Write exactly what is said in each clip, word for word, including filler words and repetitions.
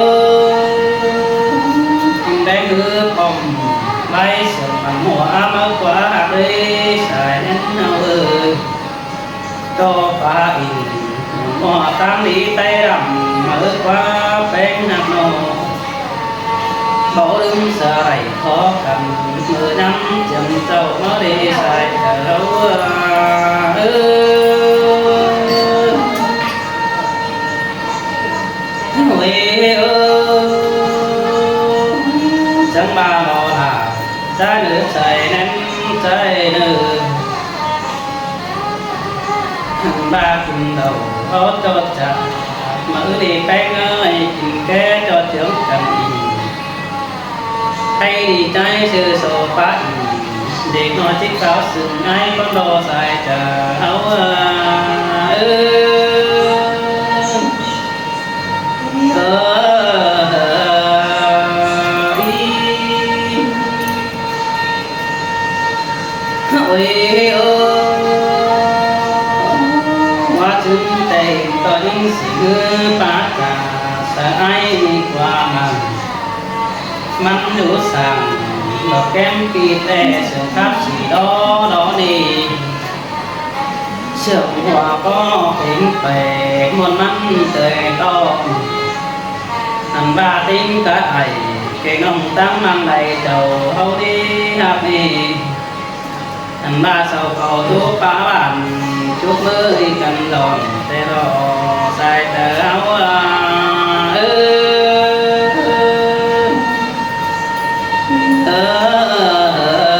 ơi, kin ꞌpéng ư pom, ꞌvạy sương măn ꞌmứa ꞌmá ꞌquá ꞌhặc ới sai ꞌnặn ꞌnớ ơi. ꞌCọ pá inh, ꞌmứa ꞌtáng đi ꞌtẹ đăm, ꞌmá ꞌquá ꞌpéng ꞌnặn ꞌnớ. Báu đưm sa đảy khó khăn, ꞌmứa ꞌnặn chắng chảu ꞌmá đi sai chảu ꞌlạ. Ơ, ơi, ơ, chắng ꞌva lo lả, sai ꞌnớ sai ꞌnặn sai ꞌnớ. ꞌVa kin đaư ꞌhọt ꞌchọ chả, ꞌmá ꞌnị ꞌpéng ơi, kin ké ꞌchọ chướng căn inh. Hảư đi ꞌchái sư so pá inh, đảy ꞌnọi chích pháo sương ꞌnái ꞌcốn lo sai chảu ꞌlạ. Ơ, ơ, ơ, ơ, ơ, ơ, ơ. Ôi ơ, ꞌmá chứng têng ꞌtoi ꞌnhính sí ꞌngứ pá chả sa ai ꞌmí ꞌquá mẳn. ꞌMắn đu sảng, lỏ kém pi ꞌtẹ sương khắp sí đó đó đi. Sương hua có pính pê, ꞌmuôn ꞌmắn tơi to. ꞌNặn ꞌva ꞌtếng cá ải, kê ꞌnọng ꞌtáng ꞌmắn đảy chảu ꞌháu đi ꞌhặp ꞌnị. ꞌNặn ꞌva sau khảu ꞌchú pá bản, chúc mơ đi căn đòn, ꞌtẹ lo sai chảu ꞌlạ. Ơ, ơ, ơ, ơ.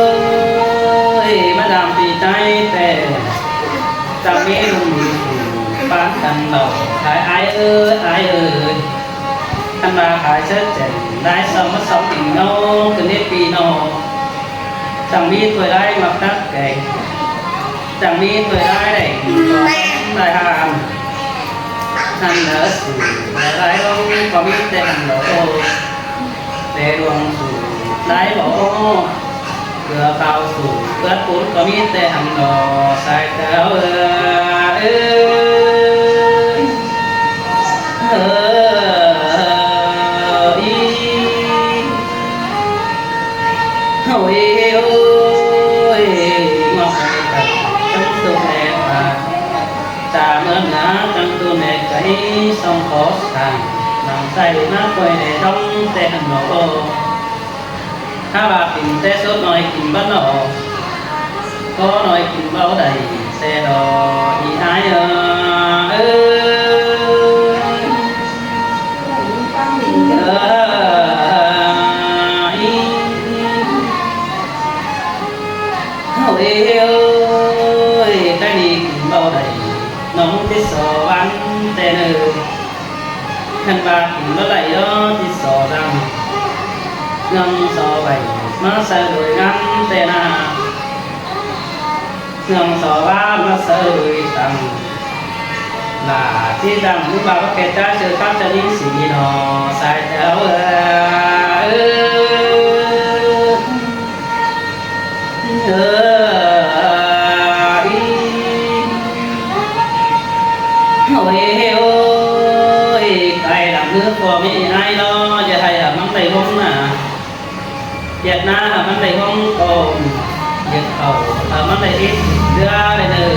ới, ꞌmá đam pi tai ꞌtẹ, chắng ꞌmí ꞌlum đi phủ, pák căn lỏ, ải ải ới, ải ới. Ăn ꞌva khái sớt chẻng, lai song ꞌmá song ꞌnị ꞌnô, ꞌcọ ꞌnị pi ꞌnô. Chắng ꞌmí ꞌtoi lai ꞌmặc tắc keng, chắng ꞌmí ꞌtoi lai đảy, lai han. Ăn lỏ sủ, lai ꞌlống, ꞌcọ ꞌmí ꞌtẹ ăn lỏ ô. Té ꞌluống sủ, lai lỏ ô. ꞌCọ khảu sủ, ꞌpứng ꞌcốn ꞌcọ ꞌmí ꞌtẹ ăn lỏ, sai cáo ới. Ơ, ới, ới, ôi, ôi, ngọc cắn tung nè pha. Ta mớn ngá cắn tung nè cái song khó sàng, nắng say ꞌmá quay nè đóng ꞌtẹ ăn lỏ ô. Hák ꞌva kin té sốt ꞌnọi kin báu lo, có ꞌnọi kin báu đảy, té lo ꞌnị ải ơ. Ơ, ꞌi. Ôi ôi, cái ꞌnị kin báu đảy, ꞌnọng té so ꞌván té ꞌnớ. ꞌKhăn ꞌva kin báu đảy lo té so dăm. ꞌNọng so vảy ꞌmá saư đuổi ngắm té ꞌna. ꞌNọng so ꞌvá ꞌmá saư đuổi tăng. Lả ꞌchí dăm ꞌmá ꞌva báu kẻ ꞌchá saư khắp ꞌchá ꞌnị sí ꞌnị ꞌnọ sai chảu ơ. Ơ, ꞌi. Ôi ôi, cái lăm ꞌmứa phua ꞌmí ải lo, dưa hái hảư ꞌmắn đảy ꞌhốm ꞌna. Việt Nam hảư ꞌmắn đảy ꞌhốm ꞌcốm, Việt Khảu hảư ꞌmắn đảy ít, dưa đảy ꞌnớ.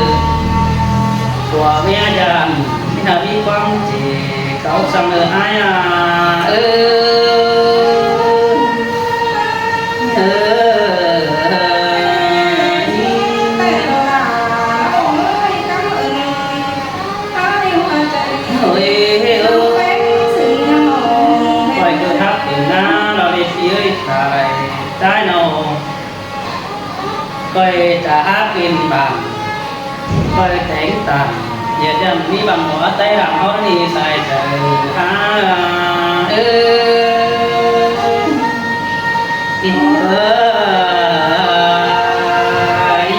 Phua ꞌmía dăm, ꞌmí hảư ꞌmí ꞌquám chế. Cáu săng ơ ải a. Ơ, ơ, ơ, ꞌi. Ôi ôi, khỏi ꞌcọ hák kin ꞌna lo đi ꞌpi ơi, tai, tai ꞌnọ. Khỏi chả hák kin bản, khỏi téng tẳng, ꞌdệt dăm ꞌmí bang ꞌmó té lăm ꞌháu ꞌnị sai chảu a. Ơ, ơ, ꞌi.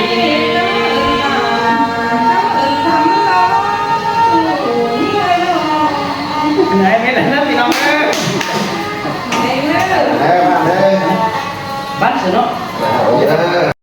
Này, mến ơi, ꞌpi ꞌnọng ơi. Ơ, bạn ơi. Bắn sửa nó. Ơ,